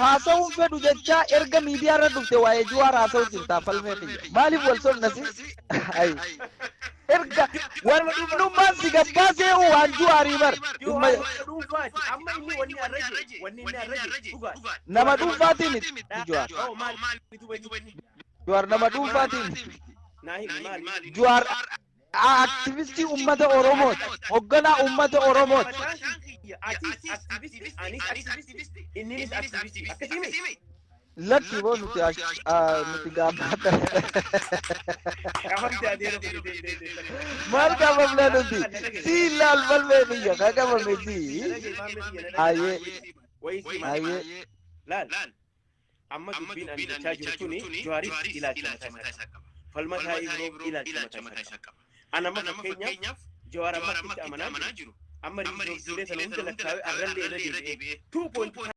Haasa'uun fedhu jechaa erga miidiyaa irra dhufte waa'ee Jawaar haasa'u jirtaa, falmee kiyya. Maaliif wal sobnasi? Ayi. Erga wannummaan si gabbaasee waan Jawaarii bar. Dhimma Jawaar dhuunfaati. Amma inni wanni arraje, wanni inni arraje dhugaati. Nama dhuunfaatii miti Jawaar. Oh, maal duuba inni? Jawaar nama dhuunfaatii miti. Naa himi, maali? Jawaar aktivistii uummata Oromooti. Hoogganaa uummata Oromooti. Mataan kiyya, atis aktivisti, anis aktivisti, inninis aktivisti. Akkasii? Lakki boo, nuti nuti gaafata. Qabamte adeera kun deemtee. Maal qabamna nuti? Si ilaal, falmee kiyya, ka qabame si. Ayyee. Wayii. Ayyee. Laal. Amma dubbiin ani jechaa jiru tuni, Jawaaris ilaalcha mataa isaa qaba. Falmataa Ibroo ilaalcha mataa isaa qaba. Ana amma fakkeenyaaf Jawaar amma itti amanaa jiru. Amma riizoortiilee sana hunda lakkaa'ee arrallee irra deebi'ee 2.